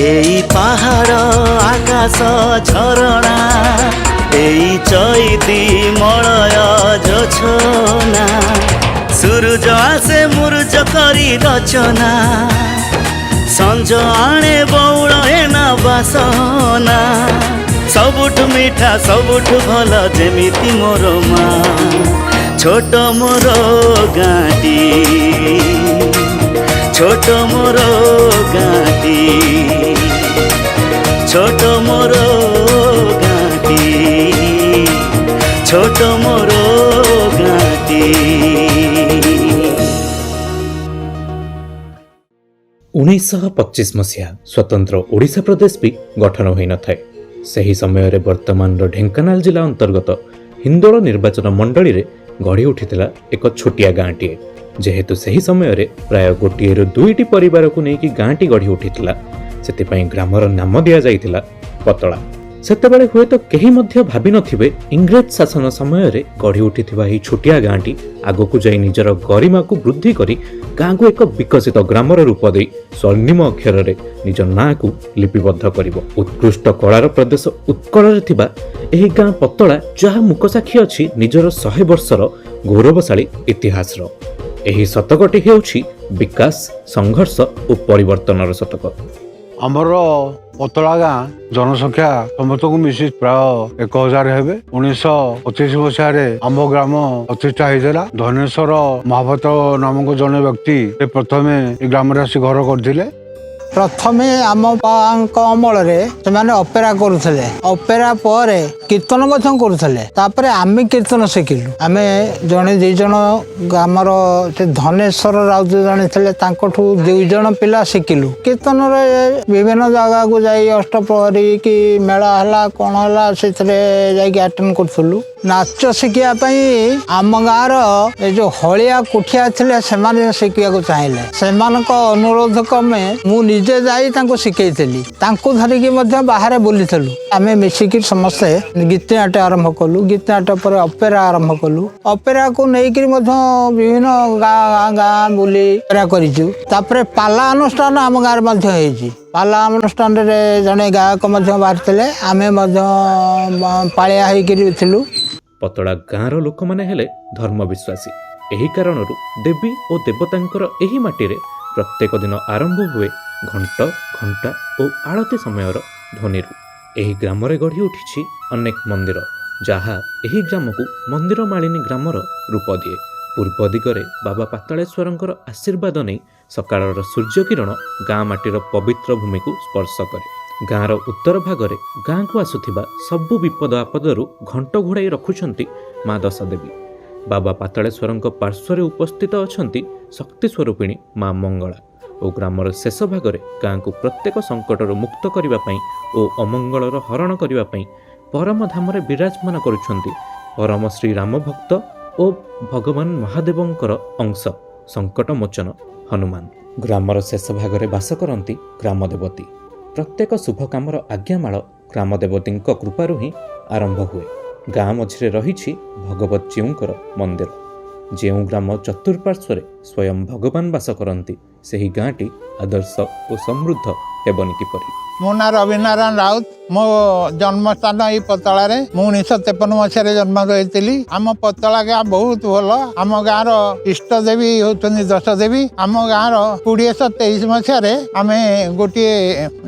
ଏଇ ପାହାଡ଼, ଆକାଶ, ଝରଣା, ଏଇ ଚଇତି ମଳୟ ଜୋଛନା। ସୂରୁଜ ଆସେ ମୁରୁଜ କରି ରଚନା, ସଞ୍ଜ ଆଣେ ବଉଳ ଏନା ବାସନା। ସବୁଠୁ ମିଠା, ସବୁଠୁ ଭଲ ଯେମିତି ମୋର ମା, ଛୋଟ ମୋର ଗାଁଟି, ଛୋଟ ମୋର ଗାଁଟି, ଛୋଟ ମୋର ଗାଁଟି, ଛୋଟ ମୋର ଗାଁଟି। 1925 ମସିହା, ସ୍ୱତନ୍ତ୍ର ଓଡ଼ିଶା ପ୍ରଦେଶ ବି ଗଠନ ହୋଇନଥାଏ। ସେହି ସମୟରେ ବର୍ତ୍ତମାନର ଢେଙ୍କାନାଳ ଜିଲ୍ଲା ଅନ୍ତର୍ଗତ ହିନ୍ଦୋଳ ନିର୍ବାଚନ ମଣ୍ଡଳୀରେ ଗଢ଼ି ଉଠିଥିଲା ଏକ ଛୋଟିଆ ଗାଁଟିଏ। ଯେହେତୁ ସେହି ସମୟରେ ପ୍ରାୟ ଗୋଟିଏରୁ ଦୁଇଟି ପରିବାରକୁ ନେଇକି ଗାଁଟି ଗଢ଼ି ଉଠିଥିଲା, ସେଥିପାଇଁ ଗ୍ରାମର ନାମ ଦିଆଯାଇଥିଲା ପତଳା। ସେତେବେଳେ ହୁଏତ କେହି ମଧ୍ୟ ଭାବିନଥିବେ, ଇଂରେଜ ଶାସନ ସମୟରେ ଗଢ଼ି ଉଠିଥିବା ଏହି ଛୋଟିଆ ଗାଁଟି ଆଗକୁ ଯାଇ ନିଜର ଗରିମାକୁ ବୃଦ୍ଧି କରି ଗାଁକୁ ଏକ ବିକଶିତ ଗ୍ରାମର ରୂପ ଦେଇ ସ୍ୱର୍ଣ୍ଣିମ ଅକ୍ଷରରେ ନିଜ ନାଁକୁ ଲିପିବଦ୍ଧ କରିବ। ଉତ୍କୃଷ୍ଟ କଳାର ପ୍ରଦେଶ ଉତ୍କଳରେ ଥିବା ଏହି ଗାଁ ପତଳା, ଯାହା ମୁକସାକ୍ଷୀ ଅଛି ନିଜର 100 ବର୍ଷର ଗୌରବଶାଳୀ ଇତିହାସର। ଏହି ଶତକଟି ହେଉଛି ବିକାଶ, ସଂଘର୍ଷ ଓ ପରିବର୍ତ୍ତନର ଶତକ। ଆମର ପତଳା ଗାଁ ଜନସଂଖ୍ୟା ସମସ୍ତଙ୍କୁ ମିଶି ପ୍ରାୟ 1000 ହେବେ। 1925 ମସିହାରେ ଆମ ଗ୍ରାମ ପ୍ରତିଷ୍ଠା ହେଇଥିଲା। ଧନେଶ୍ୱର ମହାପାତ୍ର ନାମକ ଜଣେ ବ୍ୟକ୍ତି, ସେ ପ୍ରଥମେ ଏ ଗ୍ରାମରେ ଆସି ଘର କରିଥିଲେ। ପ୍ରଥମେ ଆମ ବାପାଙ୍କ ଅମଳରେ ସେମାନେ ଅପେରା କରୁଥିଲେ। ଅପେରା ପରେ କୀର୍ତ୍ତନ ମଧ୍ୟ କରୁଥିଲେ। ତାପରେ ଆମେ କୀର୍ତ୍ତନ ଶିଖିଲୁ। ଆମେ ଜଣେ ଦୁଇ ଜଣ, ଆମର ସେ ଧନେଶ୍ୱର ରାଉତ ଜଣେ ଥିଲେ, ତାଙ୍କଠୁ ଦୁଇ ଜଣ ପିଲା ଶିଖିଲୁ। କୀର୍ତ୍ତନରେ ବିଭିନ୍ନ ଜାଗାକୁ ଯାଇ ଅଷ୍ଟପ୍ରହରୀ କି ମେଳା ହେଲା, କ'ଣ ହେଲା, ସେଥିରେ ଯାଇକି ଆଟେଣ୍ଡ କରୁଥିଲୁ। ନାଚ ଶିଖିବା ପାଇଁ ଆମ ଗାଁର ଏ ଯୋଉ ହଳିଆ କୁଠିଆ ଥିଲେ, ସେମାନେ ଶିଖିବାକୁ ଚାହିଁଲେ। ସେମାନଙ୍କ ଅନୁରୋଧ କ୍ରମେ ମୁଁ ନିଜେ ଯାଇ ତାଙ୍କୁ ଶିଖେଇଥିଲି। ତାଙ୍କୁ ଧରିକି ମଧ୍ୟ ବାହାରେ ବୁଲିଥିଲୁ। ଆମେ ମିଶିକି ସମସ୍ତେ ଗୀତ ନାଟ ଆରମ୍ଭ କଲୁ। ଗୀତ ନାଟ ପରେ ଅପେରା ଆରମ୍ଭ କଲୁ। ଅପେରାକୁ ନେଇକିରି ମଧ୍ୟ ବିଭିନ୍ନ ଗାଁ ଗାଁ ଗାଁ ବୁଲି ଅପେରା କରିଛୁ। ତାପରେ ପାଲା ଅନୁଷ୍ଠାନ ଆମ ଗାଁରେ ମଧ୍ୟ ହେଇଛି। ପାଲା ଅନୁଷ୍ଠାନରେ ଜଣେ ଗାୟକ ମଧ୍ୟ ବାହାରିଥିଲେ। ଆମେ ମଧ୍ୟ ପାଳିଆ ହେଇକିରି ଥିଲୁ। ପତଳା ଗାଁର ଲୋକମାନେ ହେଲେ ଧର୍ମବିଶ୍ୱାସୀ। ଏହି କାରଣରୁ ଦେବୀ ଓ ଦେବତାଙ୍କର ଏହି ମାଟିରେ ପ୍ରତ୍ୟେକ ଦିନ ଆରମ୍ଭ ହୁଏ ଘଣ୍ଟ, ଘଣ୍ଟା ଓ ଆଳତୀ ସମୟର ଧ୍ୱନିରୁ। ଏହି ଗ୍ରାମରେ ଗଢ଼ି ଉଠିଛି ଅନେକ ମନ୍ଦିର, ଯାହା ଏହି ଗ୍ରାମକୁ ମନ୍ଦିର ମାଳିନୀ ଗ୍ରାମର ରୂପ ଦିଏ। ପୂର୍ବ ଦିଗରେ ବାବା ପାତାଳେଶ୍ୱରଙ୍କର ଆଶୀର୍ବାଦ ନେଇ ସକାଳର ସୂର୍ଯ୍ୟକିରଣ ଗାଁ ମାଟିର ପବିତ୍ର ଭୂମିକୁ ସ୍ପର୍ଶ କରେ। ଗାଁର ଉତ୍ତର ଭାଗରେ ଗାଁକୁ ଆସୁଥିବା ସବୁ ବିପଦ ଆପଦରୁ ଘଣ୍ଟ ଘୋଡ଼ାଇ ରଖୁଛନ୍ତି ମା ଦଶଦେବୀ। ବାବା ପାତାଳେଶ୍ୱରଙ୍କ ପାର୍ଶ୍ୱରେ ଉପସ୍ଥିତ ଅଛନ୍ତି ଶକ୍ତି ସ୍ୱରୂପିଣୀ ମା ମଙ୍ଗଳା ଓ ଗ୍ରାମର ଶେଷ ଭାଗରେ ଗାଁକୁ ପ୍ରତ୍ୟେକ ସଙ୍କଟରୁ ମୁକ୍ତ କରିବା ପାଇଁ ଓ ଅମଙ୍ଗଳର ହରଣ କରିବା ପାଇଁ ପରମ ଧାମରେ ବିରାଜମାନ କରୁଛନ୍ତି ପରମ ଶ୍ରୀରାମ ଭକ୍ତ ଓ ଭଗବାନ ମହାଦେବଙ୍କର ଅଂଶ ସଙ୍କଟମୋଚନ ହନୁମାନ। ଗ୍ରାମର ଶେଷ ଭାଗରେ ବାସ କରନ୍ତି ଗ୍ରାମଦେବତୀ। ପ୍ରତ୍ୟେକ ଶୁଭ କାମର ଆଜ୍ଞାମାଳ ଗ୍ରାମଦେବତୀଙ୍କ କୃପାରୁ ହିଁ ଆରମ୍ଭ ହୁଏ। ଗାଁ ମଝିରେ ରହିଛି ଭଗବତ ଜୀଉଙ୍କର ମନ୍ଦିର। ଯେଉଁ ଗ୍ରାମ ଚତୁଃପାର୍ଶ୍ୱରେ ସ୍ୱୟଂ ଭଗବାନ ବାସ କରନ୍ତି, ସେହି ଗାଁଟି ଆଦର୍ଶ ଓ ସମୃଦ୍ଧ ହେବନି କିପରି? ମୋ ନାଁ ରବିନାରାୟଣ ରାଉତ। ମୋ ଜନ୍ମସ୍ଥାନ ଏଇ ପତଳାରେ। ମୁଁ 1953 ମସିହାରେ ଜନ୍ମ ହୋଇଥିଲି। ଆମ ପତଳା ଗାଁ ବହୁତ ଭଲ। ଆମ ଗାଁର ଇଷ୍ଟ ଦେବୀ ହେଉଛନ୍ତି ଦଶଦେବୀ। ଆମ ଗାଁର 2023 ମସିହାରେ ଆମେ ଗୋଟିଏ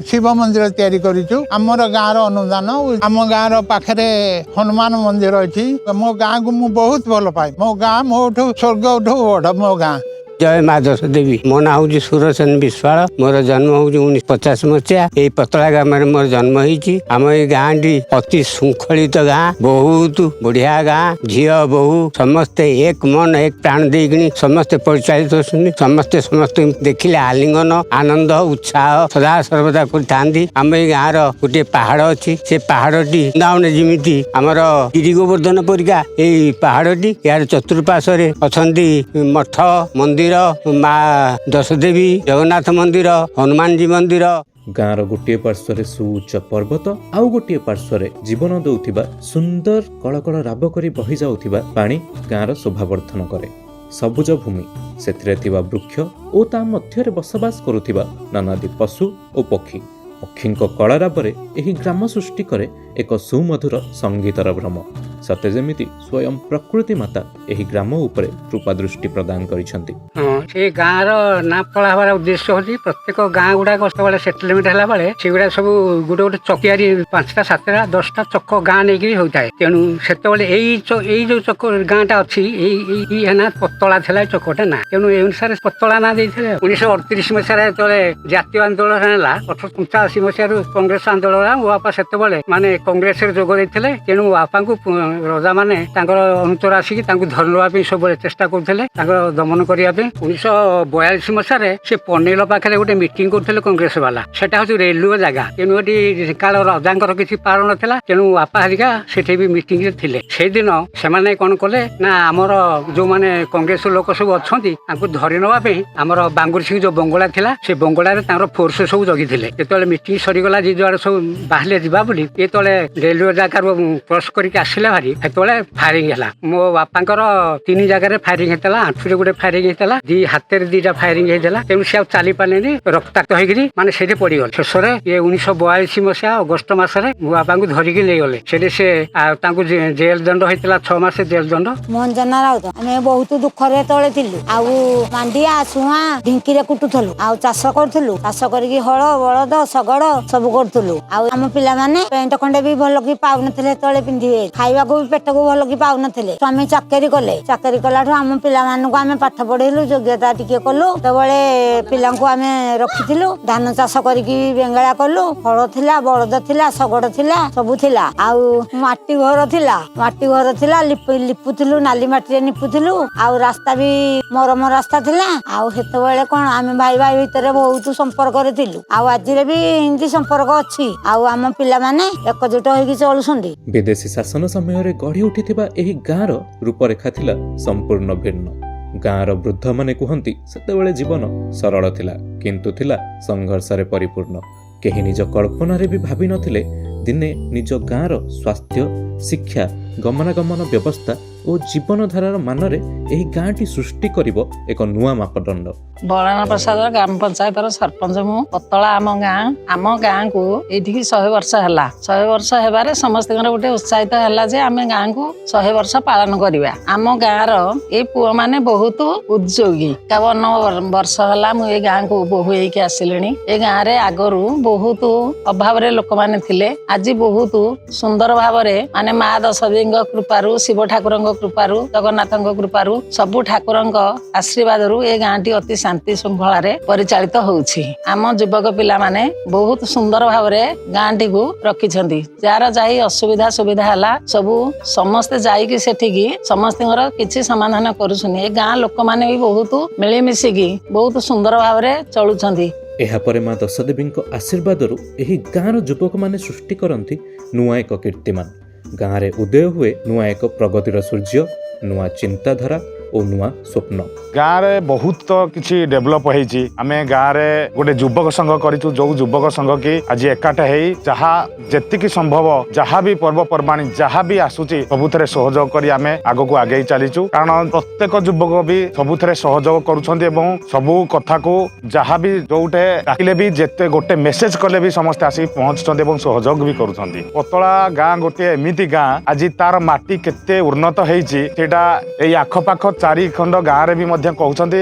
ଶିବ ମନ୍ଦିର ତିଆରି କରିଛୁ ଆମର ଗାଁର ଅନୁଦାନ। ଆମ ଗାଁର ପାଖରେ ହନୁମାନ ମନ୍ଦିର ଅଛି। ମୋ ଗାଁକୁ ମୁଁ ବହୁତ ଭଲ ପାଏ। ମୋ ଗାଁ ମୋଠୁ ସ୍ୱର୍ଗଠୁ ବଡ଼ ମୋ ଗାଁ। ଜୟ ମା ଦଶଦେବୀ। ମୋ ନାଁ ହେଉଛି ସୁରସେନ ବିଶ୍ୱାଳ। ମୋର ଜନ୍ମ ହେଉଛି 1950 ମସିହା। ଏଇ ପତଳା ଗ୍ରାମରେ ମୋର ଜନ୍ମ ହେଇଛି। ଆମ ଏଇ ଗାଁଟି ଅତି ଶୃଙ୍ଖଳିତ ଗାଁ, ବହୁତ ବଢିଆ ଗାଁ। ଝିଅ ବୋହୂ ସମସ୍ତେ ଏକ ମନ ଏକ ପ୍ରାଣ ଦେଇକିନି ସମସ୍ତେ ପରିଚାଳିତ ଅଛନ୍ତି। ସମସ୍ତେ ସମସ୍ତଙ୍କୁ ଦେଖିଲେ ଆଲିଙ୍ଗନ, ଆନନ୍ଦ, ଉତ୍ସାହ ସଦା ସର୍ବଦା କରିଥାନ୍ତି। ଆମ ଏଇ ଗାଁର ଗୋଟିଏ ପାହାଡ଼ ଅଛି। ସେ ପାହାଡ଼ଟି ବୃନ୍ଦାବନ ଯେମିତି, ଆମର ଗିରି ଗୋବର୍ଦ୍ଧନ ପରିକା ଏଇ ପାହାଡ଼ଟି। ଏହାର ଚତୁଃପାର୍ଶ୍ୱରେ ଅଛନ୍ତି ମଠ ମନ୍ଦିର, ମା ଦଶଦେବୀ, ଜଗନ୍ନାଥ ମନ୍ଦିର, ହନୁମାନଜୀ ମନ୍ଦିର। ଗାଁର ଗୋଟିଏ ପାର୍ଶ୍ୱରେ ସୁଉଚ୍ଚ ପର୍ବତ, ଆଉ ଗୋଟିଏ ପାର୍ଶ୍ୱରେ ଜୀବନ ଦେଉଥିବା ସୁନ୍ଦର କଳକଳ ରାବ କରି ବହି ଯାଉଥିବା ପାଣି ଗାଁର ଶୋଭାବର୍ଦ୍ଧନ କରେ। ସବୁଜ ଭୂମି, ସେଥିରେ ଥିବା ବୃକ୍ଷ ଓ ତା ମଧ୍ୟରେ ବସବାସ କରୁଥିବା ନାନାଦି ପଶୁ ଓ ପକ୍ଷୀ ପକ୍ଷୀଙ୍କ କଳରାବରେ ଏହି ଗ୍ରାମ ସୃଷ୍ଟି କରେ ଏକ ସୁମଧୁର ସଙ୍ଗୀତର ଭ୍ରମ। ସତେ ଯେମିତି ସ୍ୱୟଂ ପ୍ରକୃତି ମାତା ଏହି ଗ୍ରାମ ଉପରେ କୃପା ଦୃଷ୍ଟି ପ୍ରଦାନ କରିଛନ୍ତି। ହଁ, ସେ ଗାଁର ନାଁ ପତଳା ହେବାର ଉଦ୍ଦେଶ୍ୟ ହେଉଛି, ପ୍ରତ୍ୟେକ ଗାଁ ଗୁଡ଼ାକ ସେତେବେଳେ ସେଟଲମେଣ୍ଟ ହେଲା ବେଳେ ସେଗୁଡ଼ା ସବୁ ଗୋଟେ ଗୋଟେ ଚକିଆରି, 5ଟା, 7ଟା, 10ଟା ଚକ ଗାଁ ନେଇକିରି ହୋଇଥାଏ। ତେଣୁ ସେତେବେଳେ ଏଇ ଯୋଉ ଚକ ଗାଁଟା ଅଛି, ଏଇ ଏଇ ନାଁ ପତଳା ଥିଲା, ଏଇ ଚକଟା ନାଁ। ତେଣୁ ଏଇ ଅନୁସାରେ ପତଳା ନାଁ ଦେଇଥିଲେ। 1938 ମସିହାରେ ଯେତେବେଳେ ଜାତୀୟ ଆନ୍ଦୋଳନ ହେଲା, 1885 ମସିହାରୁ କଂଗ୍ରେସ ଆନ୍ଦୋଳନ ହେଲା, ମୋ ବାପା ସେତେବେଳେ ମାନେ କଂଗ୍ରେସରେ ଯୋଗ ଦେଇଥିଲେ। ତେଣୁ ମୋ ବାପାଙ୍କୁ ରଜାମାନେ ତାଙ୍କର ଅନୁଚର ଆସିକି ତାଙ୍କୁ ଧରି ନେବା ପାଇଁ ସବୁବେଳେ ଚେଷ୍ଟା କରୁଥିଲେ, ତାଙ୍କର ଦମନ କରିବା ପାଇଁ। 1942 ମସିହାରେ ସେ ପନେଇଲ ପାଖରେ ଗୋଟେ ମିଟିଂ କରୁଥିଲେ କଂଗ୍ରେସ ବାଲା। ସେଟା ହଉଛି ରେଲୱେ ଜାଗା। ତେଣୁ ଏଠି କାଳ ରଜାଙ୍କର କିଛି ପାର ନଥିଲା। ତେଣୁ ବାପା ହେରିକା ସେଠି ବି ମିଟିଂରେ ଥିଲେ। ସେଇଦିନ ସେମାନେ କଣ କଲେ ନା, ଆମର ଯୋଉମାନେ କଂଗ୍ରେସ ଲୋକ ସବୁ ଅଛନ୍ତି, ତାଙ୍କୁ ଧରି ନେବା ପାଇଁ ଆମର ବାଙ୍ଗୁର ସିଂ ଯୋଉ ବଙ୍ଗଳା ଥିଲା, ସେ ବଙ୍ଗଳାରେ ତାଙ୍କର ଫୋର୍ସ ସବୁ ଜଗିଥିଲେ। ଯେତେବେଳେ ମିଟିଂ ସରିଗଲା, ଯିଏ ଯୁଆଡେ ସବୁ ବାହାରିଲେ ଯିବା ବୋଲି, ଯେତେବେଳେ ରେଲୱେ ଜାଗାରୁ କ୍ରସ୍ କରିକି ଆସିଲେ ଭାରି, ସେତେବେଳେ ଫାୟାରିଂ ହେଲା। ମୋ ବାପାଙ୍କର ତିନି ଜାଗାରେ ଫାୟାରିଂ ହେଇଥିଲା। ଆଣ୍ଠୁରେ ଗୋଟେ ଫାୟାରିଂ ହେଇଥିଲା, ଦି ହାତରେ ଦିଟା ଫାୟାରିଂ ହେଇଥିଲା। ତେଣୁ ସେ ଆଉ ଚାଲି ପାରିଲେନି, ରକ୍ତାକ୍ତ ହେଇକିରି ମାନେ ସେଇଠି ପଡିଗଲେ। ଶେଷରେ ଇଏ 1942 ମସିହା ଅଗଷ୍ଟ ମାସରେ ମୋ ବାପାଙ୍କୁ ଧରିକି ନେଇଗଲେ। ସେଠି ସେ ଆଉ ତାଙ୍କୁ ଜେଲ ଦଣ୍ଡ ହେଇଥିଲା, 6 ମାସ ଜେଲ ଦଣ୍ଡ। ମଞ୍ଜନା ରାଉତ। ଆମେ ବହୁତ ଦୁଃଖରେ ତଳେ ଥିଲୁ ଆଉ ମାଣ୍ଡିଆ ଛୁଆଁ ଢିଙ୍କିରେ କୁଟୁଥିଲୁ ଆଉ ଚାଷ କରୁଥିଲୁ। ଚାଷ କରିକି ହଳ, ବଳଦ, ଶଗଡ଼ ସବୁ କରୁଥିଲୁ। ଆଉ ଆମ ପିଲାମାନେ ପେଣ୍ଟ ଖଣ୍ଡେ ବି ଭଲ କି ପାଉନଥିଲେ ତଳେ ପିନ୍ଧିବେ, ଖାଇବାକୁ ବି ପେଟକୁ ଭଲ କି ପାଉନଥିଲେ। ସ୍ୱାମୀ ଚାକିରି କଲେ। ଚାକିରି କଲାଠୁ ଆମ ପିଲାମାନଙ୍କୁ ଆମେ ପାଠ ପଢେଇଲୁ, ଯୋଗ୍ୟତା ଟିକେ କଲୁ। ସେତେବେଳେ ପିଲାଙ୍କୁ ଆମେ ରଖିଥିଲୁ। ଧାନ ଚାଷ କରିକି ବେଙ୍ଗଳା କଲୁ। ହଳ ଥିଲା, ବଳଦ ଥିଲା, ଶଗଡ଼ ଥିଲା, ସବୁ ଥିଲା। ଆଉ ମାଟି ଘର ଥିଲା, ମାଟି ଘର ଥିଲା, ଲିପୁଥିଲୁ, ନାଲି ମାଟିରେ ନିପୁଥିଲୁ। ଆଉ ରାସ୍ତା ବି ମରମ ରାସ୍ତା ଥିଲା। ଆଉ ସେତେବେଳେ କଣ, ଆମେ ଭାଇ ଭାଇ ଭିତରେ ବହୁତ ସମ୍ପର୍କରେ ଥିଲୁ। ଆଉ ଆଜିରେ ବି ଏମିତି ସମ୍ପର୍କ ଅଛି। ଆଉ ଆମ ପିଲାମାନେ ଏକଜୁଟ ହେଇକି ଚଳୁଛନ୍ତି। ବିଦେଶୀ ଶାସନ ସମୟରେ ଗଢ଼ି ଉଠିଥିବା ଏହି ଗାଁର ରୂପରେଖା ଥିଲା ସମ୍ପୂର୍ଣ୍ଣ ଭିନ୍ନ। ଗାଁର ବୃଦ୍ଧମାନେ କୁହନ୍ତି, ସେତେବେଳେ ଜୀବନ ସରଳ ଥିଲା, କିନ୍ତୁ ଥିଲା ସଂଘର୍ଷରେ ପରିପୂର୍ଣ୍ଣ। କେହି ନିଜ କଳ୍ପନାରେ ବି ଭାବି ନଥିଲେ, ଦିନେ ନିଜ ଗାଁର ସ୍ୱାସ୍ଥ୍ୟ, ଶିକ୍ଷା, ଗମନାଗମନ ବ୍ୟବସ୍ଥା ଓ ଜୀବନଧାରାର ମାନରେ ଏହି ଗାଁଟି ସୃଷ୍ଟି କରିବ ଏକ ନୂଆ ମାପଦଣ୍ଡ। ବଳରାମ ପ୍ରସାଦ, ଗ୍ରାମ ପଞ୍ଚାୟତର ସରପଞ୍ଚ ମୁଁ। ପତଳା ଆମ ଗାଁ। ଆମ ଗାଁକୁ ଏଇଠିକି 100 ବର୍ଷ ହେଲା। 100 ବର୍ଷ ହେବାରେ ସମସ୍ତଙ୍କର ଗୋଟେ ଉତ୍ସାହିତ ହେଲା ଯେ ଆମେ ଗାଁକୁ 100 ବର୍ଷ ପାଳନ କରିବା। ଆମ ଗାଁର ଏଇ ପୁଅମାନେ ବହୁତ ଉଦ୍ୟୋଗୀ। 51 ବର୍ଷ ହେଲା ମୁଁ ଏଇ ଗାଁକୁ ବୋହୂ ହେଇକି ଆସିଲିଣି। ଏ ଗାଁରେ ଆଗରୁ ବହୁତ ଅଭାବରେ ଲୋକମାନେ ଥିଲେ। ଆଜି ବହୁତ ସୁନ୍ଦର ଭାବରେ ମାନେ ମା ଦଶଦେବୀଙ୍କ କୃପାରୁ, ଶିବ ଠାକୁରଙ୍କ କୃପାରୁ, ଜଗନ୍ନାଥଙ୍କ କୃପାରୁ, ସବୁ ଠାକୁରଙ୍କ ଆଶୀର୍ବାଦରୁ ଏ ଗାଁଟି ଅତି ଶାନ୍ତି ଶୃଙ୍ଖଳାରେ ପରିଚାଳିତ ହଉଛି। ଆମ ଯୁବକ ପିଲାମାନେ ବହୁତ ସୁନ୍ଦର ଭାବରେ ଗାଁଟିକୁ ରଖିଛନ୍ତି। ଯାହାର ଯାଇ ଅସୁବିଧା ସୁବିଧା ହେଲା, ସବୁ ସମସ୍ତେ ଯାଇକି ସେଠିକି ସମସ୍ତଙ୍କର କିଛି ସମାଧାନ କରୁଛନ୍ତି। ଏ ଗାଁ ଲୋକମାନେ ବି ବହୁତ ମିଳିମିଶିକି ବହୁତ ସୁନ୍ଦର ଭାବରେ ଚଳୁଛନ୍ତି। ଏହାପରେ ମା ଦଶଦେବୀଙ୍କ ଆଶୀର୍ବାଦରୁ ଏହି ଗାଁର ଯୁବକମାନେ ସୃଷ୍ଟି କରନ୍ତି ନୂଆ ଏକ କୀର୍ତ୍ତିମାନ। ଗାଁରେ ଉଦୟ ହୁଏ ନୂଆ ଏକ ପ୍ରଗତିର ସୂର୍ଯ୍ୟ, ନୂଆ ଚିନ୍ତାଧାରା ଓ ନୂଆ ସ୍ୱପ୍ନ। ଗାଁରେ ବହୁତ କିଛି ଡେଭଲପ ହେଇଛି। ଆମେ ଗାଁରେ ଗୋଟେ ଯୁବକ ସଂଘ କରିଛୁ, ଯୋଉ ଯୁବକ ସଂଘ କି ଆଜି ଏକାଠି ହେଇ ଯାହା ଯେତିକି ସମ୍ଭବ, ଯାହା ବି ପର୍ବପର୍ବାଣି ଯାହା ବି ଆସୁଛି, ସବୁଥିରେ ସହଯୋଗ କରି ଆମେ ଆଗକୁ ଆଗେଇ ଚାଲିଛୁ। କାରଣ ପ୍ରତ୍ୟେକ ଯୁବକ ବି ସବୁଥିରେ ସହଯୋଗ କରୁଛନ୍ତି ଏବଂ ସବୁ କଥାକୁ ଯାହା ବି ଯୋଉଟେ ଡାକିଲେ ବି, ଯେତେ ଗୋଟେ ମେସେଜ କଲେ ବି ସମସ୍ତେ ଆସିକି ପହଞ୍ଚୁଛନ୍ତି ଏବଂ ସହଯୋଗ ବି କରୁଛନ୍ତି। ପତଳା ଗାଁ ଗୋଟିଏ ଏମିତି ଗାଁ, ଆଜି ତାର ମାଟି କେତେ ଉନ୍ନତ ହେଇଛି, ସେଇଟା ଏଇ ଆଖପାଖ ଚାରି ଖଣ୍ଡ ଗାଁରେ ବି ମଧ୍ୟ କହୁଛନ୍ତି।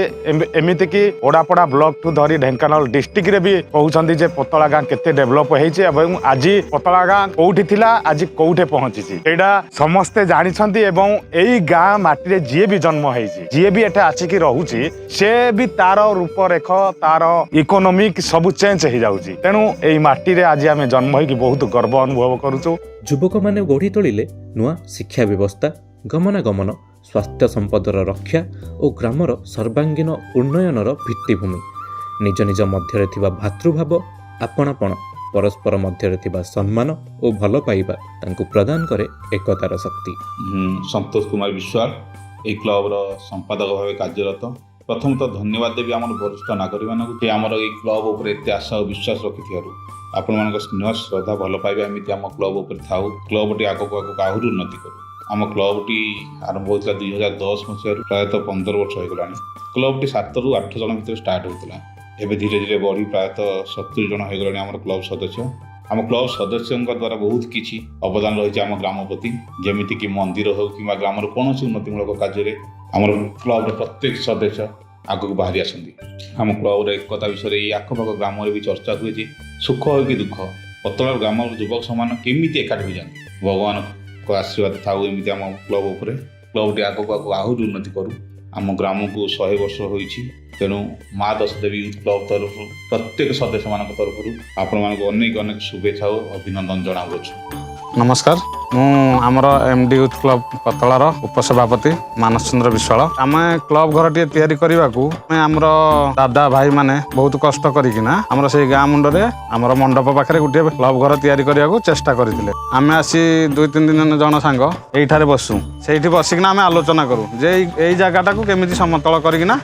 ଏମିତିକି ଓଡ଼ାପଡ଼ା ବ୍ଲକଠୁ ଧରି ଢେଙ୍କାନାଳ ଡିଷ୍ଟ୍ରିକ୍ଟରେ ବି କହୁଛନ୍ତି ଯେ ପତଳା ଗାଁ କେତେ ଡେଭଲପ ହେଇଛି ଏବଂ ଆଜି ପତଳା ଗାଁ କୋଉଠି ଥିଲା, ଆଜି କୋଉଠି ପହଞ୍ଚିଛି, ସେଇଟା ସମସ୍ତେ ଜାଣିଛନ୍ତି। ଏବଂ ଏଇ ଗାଁ ମାଟିରେ ଯିଏ ବି ଜନ୍ମ ହେଇଛି, ଯିଏ ବି ଏଠି ଆସିକି ରହୁଛି, ସେ ବି ତାର ରୂପରେଖ, ତାର ଇକୋନୋମିକ ସବୁ ଚେଞ୍ଜ ହେଇଯାଉଛି। ତେଣୁ ଏଇ ମାଟିରେ ଆଜି ଆମେ ଜନ୍ମ ହେଇକି ବହୁତ ଗର୍ବ ଅନୁଭବ କରୁଛୁ। ଯୁବକମାନେ ଗଢ଼ି ତୋଳିଲେ ନୂଆ ଶିକ୍ଷା ବ୍ୟବସ୍ଥା, ଗମନାଗମନ, ସ୍ୱାସ୍ଥ୍ୟ ସମ୍ପଦର ରକ୍ଷା ଓ ଗ୍ରାମର ସର୍ବାଙ୍ଗୀନ ଉନ୍ନୟନର ଭିତ୍ତିଭୂମି। ନିଜ ନିଜ ମଧ୍ୟରେ ଥିବା ଭାତୃଭାବ, ଆପଣାପଣ, ପରସ୍ପର ମଧ୍ୟରେ ଥିବା ସମ୍ମାନ ଓ ଭଲ ପାଇବା ତାଙ୍କୁ ପ୍ରଦାନ କରେ ଏକତାର ଶକ୍ତି। ମୁଁ ସନ୍ତୋଷ କୁମାର ବିଶ୍ୱାଳ, ଏହି କ୍ଲବର ସମ୍ପାଦକ ଭାବେ କାର୍ଯ୍ୟରତ। ପ୍ରଥମତଃ ଧନ୍ୟବାଦ ଦେବି ଆମର ବରିଷ୍ଠ ନାଗରିକମାନଙ୍କୁ ଯେ ଆମର ଏଇ କ୍ଲବ ଉପରେ ଏତେ ଆଶା ଓ ବିଶ୍ୱାସ ରଖିଥିବାରୁ। ଆପଣମାନଙ୍କ ସ୍ନେହ, ଶ୍ରଦ୍ଧା, ଭଲ ପାଇବା ଏମିତି ଆମ କ୍ଲବ ଉପରେ ଥାଉ। କ୍ଲବଟି ଆଗକୁ ଆଗକୁ ଆହୁରି ଉନ୍ନତି କରୁ। ଆମ କ୍ଲବଟି ଆରମ୍ଭ ହୋଇଥିଲା 2010 ମସିହାରୁ, ପ୍ରାୟତଃ 15 ବର୍ଷ ହୋଇଗଲାଣି। କ୍ଲବଟି 7ରୁ 8 ଜଣ ଭିତରେ ଷ୍ଟାର୍ଟ ହୋଇଥିଲା। ଏବେ ଧୀରେ ଧୀରେ ବଢ଼ି ପ୍ରାୟତଃ 70 ଜଣ ହୋଇଗଲେଣି ଆମର କ୍ଲବ୍ ସଦସ୍ୟ। ଆମ କ୍ଲବ୍ ସଦସ୍ୟଙ୍କ ଦ୍ୱାରା ବହୁତ କିଛି ଅବଦାନ ରହିଛି ଆମ ଗ୍ରାମ ପ୍ରତି। ଯେମିତିକି ମନ୍ଦିର ହେଉ କିମ୍ବା ଗ୍ରାମର କୌଣସି ଉନ୍ନତିମୂଳକ କାର୍ଯ୍ୟରେ ଆମର କ୍ଲବ୍ର ପ୍ରତ୍ୟେକ ସଦସ୍ୟ ଆଗକୁ ବାହାରି ଆସନ୍ତି। ଆମ କ୍ଲବ୍ର ଏକତା ବିଷୟରେ ଏଇ ଆଖପାଖ ଗ୍ରାମରେ ବି ଚର୍ଚ୍ଚା ହୁଏ ଯେ ସୁଖ ହେଉ କି ଦୁଃଖ, ପତଳା ଗ୍ରାମର ଯୁବକ ସମାନ କେମିତି ଏକାଠି ହୋଇଯାନ୍ତି। ଭଗବାନଙ୍କ ଆଶୀର୍ବାଦ ଥାଉ ଏମିତି ଆମ କ୍ଲବ୍ ଉପରେ। କ୍ଲବ୍ଟି ଆଗକୁ ଆଗକୁ ଆହୁରି ଉନ୍ନତି କରୁ। ଆମ ଗ୍ରାମକୁ 100 ବର୍ଷ ହୋଇଛି। ତେଣୁ ମା ଦଶଦେବୀ ୟୁଥ୍ କ୍ଲବ୍ ତରଫରୁ, ପ୍ରତ୍ୟେକ ସଦସ୍ୟମାନଙ୍କ ତରଫରୁ ଆପଣମାନଙ୍କୁ ଅନେକ ଅନେକ ଶୁଭେଚ୍ଛା ଓ ଅଭିନନ୍ଦନ ଜଣାଉଅଛୁ। ନମସ୍କାର, ମୁଁ ଆମର ଏମ୍ ଡି ୟୁଥ୍ କ୍ଲବ୍ ପତଳାର ଉପସଭାପତି ମାନସ ଚନ୍ଦ୍ର ବିଶ୍ୱାଳ। ଆମେ କ୍ଲବ୍ ଘରଟିଏ ତିଆରି କରିବାକୁ ଆମେ ଆମର ଦାଦା ଭାଇମାନେ ବହୁତ କଷ୍ଟ କରିକିନା ଆମର ସେଇ ଗାଁ ମୁଣ୍ଡରେ ଆମର ମଣ୍ଡପ ପାଖରେ ଗୋଟିଏ କ୍ଲବ୍ ଘର ତିଆରି କରିବାକୁ ଚେଷ୍ଟା କରିଥିଲେ। ଆମେ ଆସି ଦୁଇ ତିନି ଦିନ ଜଣ ସାଙ୍ଗ ଏଇଠାରେ ବସୁ। ସେଇଠି ବସିକିନା ଆମେ ଆଲୋଚନା କରୁ ଯେ ଏଇ ଜାଗାଟାକୁ କେମିତି ସମତଳ କରିକିନା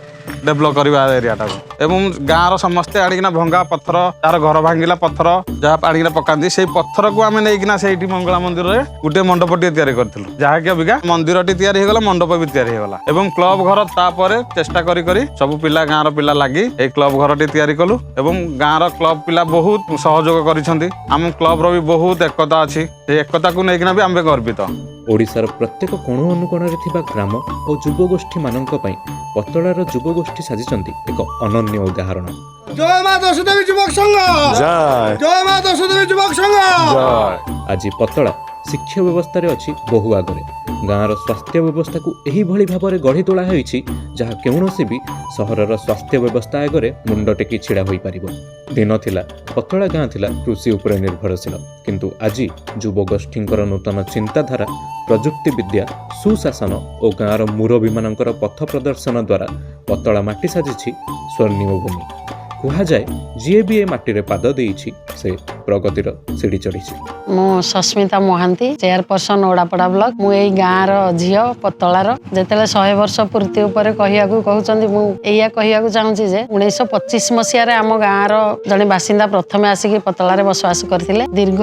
ଡେଭଲପ୍ କରିବା ଏରିଆଟାକୁ। ଏବଂ ଗାଁର ସମସ୍ତେ ଆଣିକିନା ଭଙ୍ଗା ପଥର, ତାର ଘର ଭାଙ୍ଗିଲା ପଥର ଯାହା ଆଣିକିନା ପକାନ୍ତି, ସେଇ ପଥରକୁ ଆମେ ନେଇକିନା ସେଇଠି ମଙ୍ଗଳା ମନ୍ଦିରରେ ଗୋଟିଏ ମଣ୍ଡପଟିଏ ତିଆରି କରିଥିଲୁ, ଯାହାକି ଅବିକା ମନ୍ଦିରଟି ତିଆରି ହେଇଗଲା, ମଣ୍ଡପ ବି ତିଆରି ହେଇଗଲା। ଏବଂ କ୍ଲବ ଘର ତାପରେ ଚେଷ୍ଟା କରି କରି ସବୁ ପିଲା, ଗାଁର ପିଲା ଲାଗି ଏଇ କ୍ଲବ ଘରଟି ତିଆରି କଲୁ। ଏବଂ ଗାଁର କ୍ଲବ ପିଲା ବହୁତ ସହଯୋଗ କରିଛନ୍ତି। ଆମ କ୍ଲବର ବି ବହୁତ ଏକତା ଅଛି। ସେଇ ଏକତାକୁ ନେଇକିନା ବି ଆମେ ଗର୍ବିତ। ଓଡ଼ିଶାର ପ୍ରତ୍ୟେକ କୋଣ ଅନୁକୋଣରେ ଥିବା ଗ୍ରାମ ଓ ଯୁବଗୋଷ୍ଠୀମାନଙ୍କ ପାଇଁ ପତଳାର ଯୁବଗୋଷ୍ଠୀ ସାଜିଛନ୍ତି ଏକ ଅନନ୍ୟ ଉଦାହରଣ। ଜୟ ମା ଦଶଦେବୀ ଯୁବକ ସଂଘ, ଜୟ ମା ଦଶଦେବୀ ଯୁବକ ସଂଘ। ଆଜି ପତଳା ଶିକ୍ଷା ବ୍ୟବସ୍ଥାରେ ଅଛି ବହୁ ଆଗରେ। ଗାଁର ସ୍ୱାସ୍ଥ୍ୟ ବ୍ୟବସ୍ଥାକୁ ଏହିଭଳି ଭାବରେ ଗଢ଼ି ତୋଳା ହୋଇଛି, ଯାହା କୌଣସି ବି ସହରର ସ୍ୱାସ୍ଥ୍ୟ ବ୍ୟବସ୍ଥା ଆଗରେ ମୁଣ୍ଡ ଟେକି ଛିଡ଼ା ହୋଇପାରିବ। ଦିନ ଥିଲା, ପତଳା ଗାଁ ଥିଲା କୃଷି ଉପରେ ନିର୍ଭରଶୀଳ। କିନ୍ତୁ ଆଜି ଯୁବଗୋଷ୍ଠୀଙ୍କର ନୂତନ ଚିନ୍ତାଧାରା, ପ୍ରଯୁକ୍ତି ବିଦ୍ୟା, ସୁଶାସନ ଓ ଗାଁର ମୁରବୀମାନଙ୍କର ପଥ ପ୍ରଦର୍ଶନ ଦ୍ୱାରା ପତଳା ମାଟି ସାଜିଛି ସ୍ୱର୍ଣ୍ଣିମ ଭୂମି। କୁହାଯାଏ, ଯିଏ ବି ଏ ମାଟିରେ ପାଦ ଦେଇଛି, ସେ ପ୍ରଗତିର ସିଡ଼ି ଚଢ଼ିଛି। ମୁଁ ସସ୍ମିତା ମହାନ୍ତି, ଚେୟାରପର୍ସନ, ଓଡ଼ାପଡ଼ା ବ୍ଲକ। ମୁଁ ଏଇ ଗାଁର ଝିଅ, ପତଳାର। ଯେତେବେଳେ 100 ବର୍ଷ ପୂର୍ତ୍ତି ଉପରେ କହିବାକୁ କହୁଛନ୍ତି, ମୁଁ ଏଇଆ କହିବାକୁ ଚାହୁଁଛି ଯେ 1925 ମସିହାରେ ଆମ ଗାଁର ଜଣେ ବାସିନ୍ଦା ପ୍ରଥମେ ଆସିକି ପତଳାରେ ବସବାସ କରିଥିଲେ। ଦୀର୍ଘ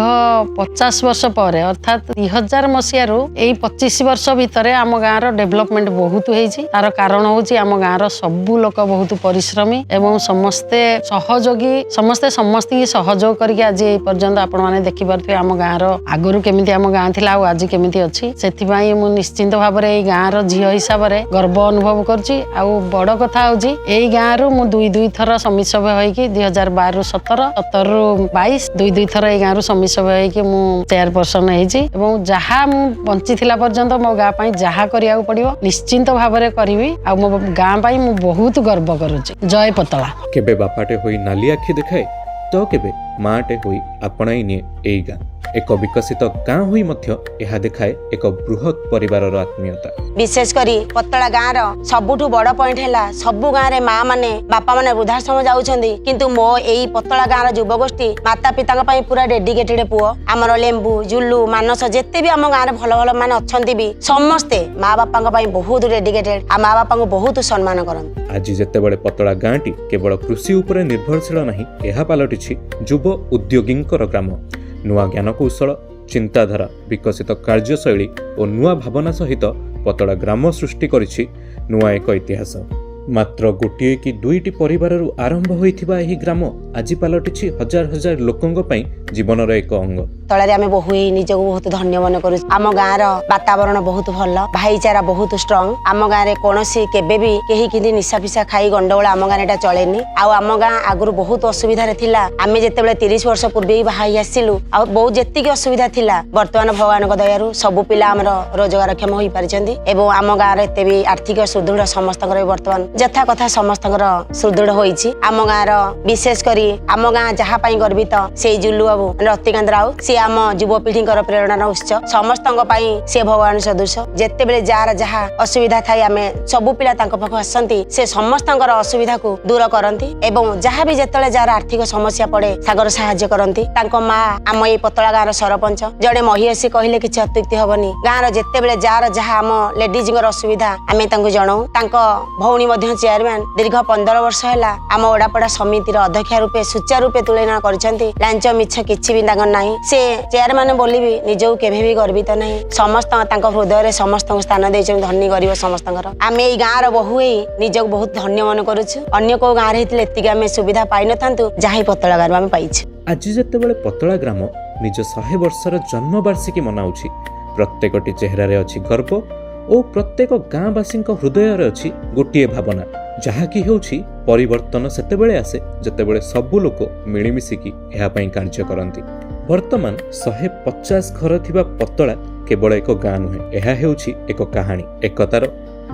50 ବର୍ଷ ପରେ, ଅର୍ଥାତ୍ 2000 ମସିହାରୁ ଏଇ 25 ବର୍ଷ ଭିତରେ ଆମ ଗାଁର ଡେଭଲପମେଣ୍ଟ ବହୁତ ହେଇଛି। ତାର କାରଣ ହେଉଛି ଆମ ଗାଁର ସବୁ ଲୋକ ବହୁତ ପରିଶ୍ରମୀ ଏବଂ ସମସ୍ତେ ସହଯୋଗୀ। ସମସ୍ତେ ସମସ୍ତଙ୍କୁ ସହଯୋଗ କରିକି ଆଜି ଏଇ ପର୍ଯ୍ୟନ୍ତ ଆପଣମାନେ ଦେଖିପାରୁଥିବେ ଆମ ଗାଁର ଆଗରୁ କେମିତି ଆମ ଗାଁ ଥିଲା ଆଉ ଆଜି କେମିତି ଅଛି। ସେଥିପାଇଁ ମୁଁ ନିଶ୍ଚିନ୍ତ ଭାବରେ ଏଇ ଗାଁର ଝିଅ ହିସାବରେ ଗର୍ବ ଅନୁଭବ କରୁଛି। ଆଉ ବଡ଼ କଥା ହେଉଛି, ଏଇ ଗାଁରୁ ମୁଁ ଦୁଇ ଦୁଇ ଥର ସମିତି ସଭ୍ୟ ହେଇକି, 2012ରୁ 17, 17ରୁ 22, ଦୁଇ ଦୁଇ ଥର ଏଇ ଗାଁରୁ ସମିତି ସଭ୍ୟ ହେଇକି ମୁଁ ଚେୟାରପର୍ସନ ହେଇଛି। ଏବଂ ଯାହା ମୁଁ ବଞ୍ଚିଥିଲା ପର୍ଯ୍ୟନ୍ତ ମୋ ଗାଁ ପାଇଁ ଯାହା କରିବାକୁ ପଡ଼ିବ, ନିଶ୍ଚିନ୍ତ ଭାବରେ କରିବି। ଆଉ ମୋ ଗାଁ ପାଇଁ ମୁଁ ବହୁତ ଗର୍ବ କରୁଛି। ଜୟ ପତଳା। କେବେ ବାପାଟେ ହୋଇ ନାଲି ଆଖି ଦେଖାଏ ତ କେବେ ମାଆଟେ ହୋଇ ଆପଣାଇ ନିଏ ଏଇ ଗାଁ। ଏକ ବିକଶିତ ଗାଁ ହୋଇ ମଧ୍ୟ ଏହା ଦେଖାଏ ଏକ ବୃହତ୍ ପରିବାରର ଆତ୍ମୀୟତା। ବିଶେଷ କରି ପତଳା ଗାଁର ସବୁଠୁ ବଡ଼ ପଏଣ୍ଟ ହେଲା, ସବୁ ଗାଁରେ ମା ମାନେ ବାପା ମାନେ ବୃଦ୍ଧାଶ୍ରମ ଯାଉଛନ୍ତି, କିନ୍ତୁ ମୋ ଏଇ ପତଳା ଗାଁର ଯୁବଗୋଷ୍ଠୀ ମାତା ପିତାଙ୍କ ପାଇଁ ପୁରା ଡେଡିକେଟେଡ ପୁଅ। ଆମର ଲେମ୍ବୁ, ଜୁଲୁ, ମାନସ, ଯେତେ ବି ଆମ ଗାଁରେ ଭଲ ଭଲ ମାନେ ଅଛନ୍ତି ବି, ସମସ୍ତେ ମା ବାପାଙ୍କ ପାଇଁ ବହୁତ ଡେଡିକେଟେଡ ଆଉ ମା ବାପାଙ୍କୁ ବହୁତ ସମ୍ମାନ କରନ୍ତି। ଆଜି ଯେତେବେଳେ ପତଳା ଗାଁଟି କେବଳ କୃଷି ଉପରେ ନିର୍ଭରଶୀଳ ନାହିଁ, ଏହା ପାଲଟିଛି ଯୁବ ଉଦ୍ୟୋଗୀଙ୍କର ଗ୍ରାମ। ନୂଆ ଜ୍ଞାନକୌଶଳ, ଚିନ୍ତାଧାରା, ବିକଶିତ କାର୍ଯ୍ୟଶୈଳୀ ଓ ନୂଆ ଭାବନା ସହିତ ପତଳା ଗ୍ରାମ ସୃଷ୍ଟି କରିଛି ନୂଆ ଏକ ଇତିହାସ। ମାତ୍ର ଗୋଟିଏ କି ଦୁଇଟି ପରିବାରରୁ ଆରମ୍ଭ ହୋଇଥିବା ଏହି ଗ୍ରାମ ଆଜି ପାଲଟିଛି ହଜାର ହଜାର ଲୋକଙ୍କ ପାଇଁ ଜୀବନର ଏକ ଅଙ୍ଗ। ତଳରେ ଆମେ ବୋହୂ ହେଇ ନିଜକୁ ବହୁତ ଧନ୍ୟ ମନେ କରୁଛୁ। ଆମ ଗାଁର ବାତାବରଣ ବହୁତ ଭଲ, ଭାଇଚାରା ବହୁତ ଷ୍ଟ୍ରଙ୍ଗ। ଆମ ଗାଁରେ କୌଣସି କେବେ ବି କେହି କିନ୍ତୁ ନିଶା ଫିସା ଖାଇ ଗଣ୍ଡଗୋଳ ଆମ ଗାଁରେ ଏଟା ଚଳେନି। ଆଉ ଆମ ଗାଁ ଆଗରୁ ବହୁତ ଅସୁବିଧାରେ ଥିଲା। ଆମେ ଯେତେବେଳେ 30 ବର୍ଷ ପୂର୍ବେ ବାହା ହେଇ ଆସିଲୁ, ଆଉ ବହୁତ ଯେତିକି ଅସୁବିଧା ଥିଲା, ବର୍ତ୍ତମାନ ଭଗବାନଙ୍କ ଦୟାରୁ ସବୁ ପିଲା ଆମର ରୋଜଗାରକ୍ଷମ ହୋଇପାରିଛନ୍ତି। ଏବଂ ଆମ ଗାଁର ଏତେ ବି ଆର୍ଥିକ ସୁଦୃଢ଼ ସମସ୍ତଙ୍କର ବି ବର୍ତ୍ତମାନ ଯଥା କଥା ସମସ୍ତଙ୍କର ସୁଦୃଢ଼ ହୋଇଛି। ଆମ ଗାଁର ବିଶେଷ କରି ଆମ ଗାଁ ଯାହା ପାଇଁ ଗର୍ବିତ, ସେଇ ଜୁଲୁ ବାବୁ ମାନେ ରତିକାନ୍ତ ରାଉତ, ସିଏ ଆମ ଯୁବପିଢ଼ିଙ୍କର ପ୍ରେରଣାର ଉତ୍ସ। ସମସ୍ତଙ୍କ ପାଇଁ ସିଏ ଭଗବାନ ସଦୃଶ। ଯେତେବେଳେ ଯାହାର ଯାହା ଅସୁବିଧା ଥାଏ, ଆମେ ସବୁ ପିଲା ତାଙ୍କ ପାଖକୁ ଆସନ୍ତି। ସେ ସମସ୍ତଙ୍କର ଅସୁବିଧାକୁ ଦୂର କରନ୍ତି ଏବଂ ଯାହା ବି ଯେତେବେଳେ ଯାହାର ଆର୍ଥିକ ସମସ୍ୟା ପଡ଼େ, ସାଗର ସାହାଯ୍ୟ କରନ୍ତି। ତାଙ୍କ ମା ଆମ ଏଇ ପତଳା ଗାଁର ସରପଞ୍ଚ, ଜଣେ ମହିୟସୀ କହିଲେ କିଛି ଅତ୍ୟୁକ୍ତି ହବନି। ଗାଁର ଯେତେବେଳେ ଯାହାର ଯାହା ଆମ ଲେଡିଜଙ୍କର ଅସୁବିଧା, ଆମେ ତାଙ୍କୁ ଜଣାଉ। ତାଙ୍କ ଭଉଣୀ ମଧ୍ୟ ଚେୟାରମ୍ୟାନ, ଦୀର୍ଘ 15 ବର୍ଷ ହେଲା ଆମ ଓଡ଼ାପଡ଼ା ସମିତିର ଅଧ୍ୟକ୍ଷା ରୂପେ ସୁଚାରୁ ରୂପେ ତୁଳନା କରିଛନ୍ତି। ଲାଞ୍ଚ ମିଛ କିଛି ବି ତାଙ୍କର ନାହିଁ। ସେ ଚେୟାରମ୍ୟାନ ବୋଲି ବି ନିଜକୁ କେବେ ବି ଗର୍ବିତ ନାହିଁ। ସମସ୍ତ ତାଙ୍କ ହୃଦୟରେ ସମସ୍ତଙ୍କୁ ସ୍ଥାନ ଦେଇଛନ୍ତି, ଧନୀ ଗରିବ ସମସ୍ତଙ୍କର। ଆମେ ଏଇ ଗାଁର ବୋହୂ ହେଇ ନିଜକୁ ବହୁତ ଧନ୍ୟ ମନେ କରୁଛୁ। ଅନ୍ୟ କୋଉ ଗାଁରେ ହେଇଥିଲେ ଏତିକି ଆମେ ସୁବିଧା ପାଇନଥାନ୍ତୁ, ଯାହା ହିଁ ପତଳା ଗାଁରୁ ଆମେ ପାଇଛୁ। ଆଜି ଯେତେବେଳେ ପତଳା ଗ୍ରାମ ନିଜ 100 ବର୍ଷର ଜନ୍ମବାର୍ଷିକୀ ମନାଉଛି, ପ୍ରତ୍ୟେକଟି ଚେହେରାରେ ଅଛି ଗର୍ବ ଓ ପ୍ରତ୍ୟେକ ଗାଁବାସୀଙ୍କ ହୃଦୟରେ ଅଛି ଗୋଟିଏ ଭାବନା, ଯାହାକି ହେଉଛି ପରିବର୍ତ୍ତନ ସେତେବେଳେ ଆସେ ଯେତେବେଳେ ସବୁ ଲୋକ ମିଳିମିଶିକି ଏହା ପାଇଁ କାର୍ଯ୍ୟ କରନ୍ତି। ବର୍ତ୍ତମାନ 150 ଘର ଥିବା ପତଳା କେବଳ ଏକ ଗାଁ ନୁହେଁ, ଏହା ହେଉଛି ଏକ କାହାଣୀ ଏକତାର,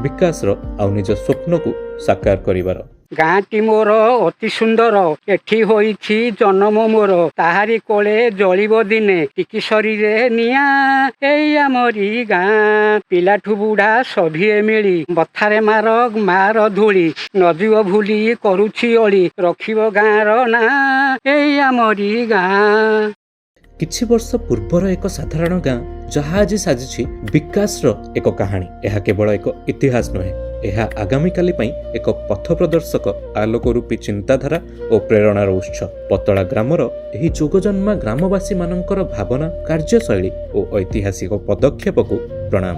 ବିକାଶର ଆଉ ନିଜ ସ୍ୱପ୍ନକୁ ସାକାର କରିବାର। ଗାଁଟି ମୋର ଅତି ସୁନ୍ଦର, ଏଠି ହୋଇଛି ଜନମ ମୋର। ତାହାରି କୋଳେ ଜଳିବ ଦିନେ ଟିକି ଶରୀରେ ନିଆଁ, ଏଇ ଆମରି ଗାଁ। ପିଲାଠୁ ବୁଢା ସଭିଏ ମିଳି ବଥାରେ ମାର ମାର ଧୂଳି, ନଯିବ ଭୁଲି କରୁଛି ଅଳି, ରଖିବ ଗାଁର ନାଁ, ଏଇ ଆମରି ଗାଁ। କିଛି ବର୍ଷ ପୂର୍ବର ଏକ ସାଧାରଣ ଗାଁ ଯାହା ଆଜି ସାଜିଛି ବିକାଶର ଏକ କାହାଣୀ, ଏହା କେବଳ ଏକ ଇତିହାସ ନୁହେଁ, ଏହା ଆଗାମୀକାଲି ପାଇଁ ଏକ ପଥ ପ୍ରଦର୍ଶକ ଆଲୋକ ରୂପୀ ଚିନ୍ତାଧାରା ଓ ପ୍ରେରଣାର ଉତ୍ସ। ପତଳା ଗ୍ରାମର ଏହି ଯୋଗଜନ୍ମା ଗ୍ରାମବାସୀମାନଙ୍କର ଭାବନା, କାର୍ଯ୍ୟଶୈଳୀ ଓ ଐତିହାସିକ ପଦକ୍ଷେପକୁ ପ୍ରଣାମ।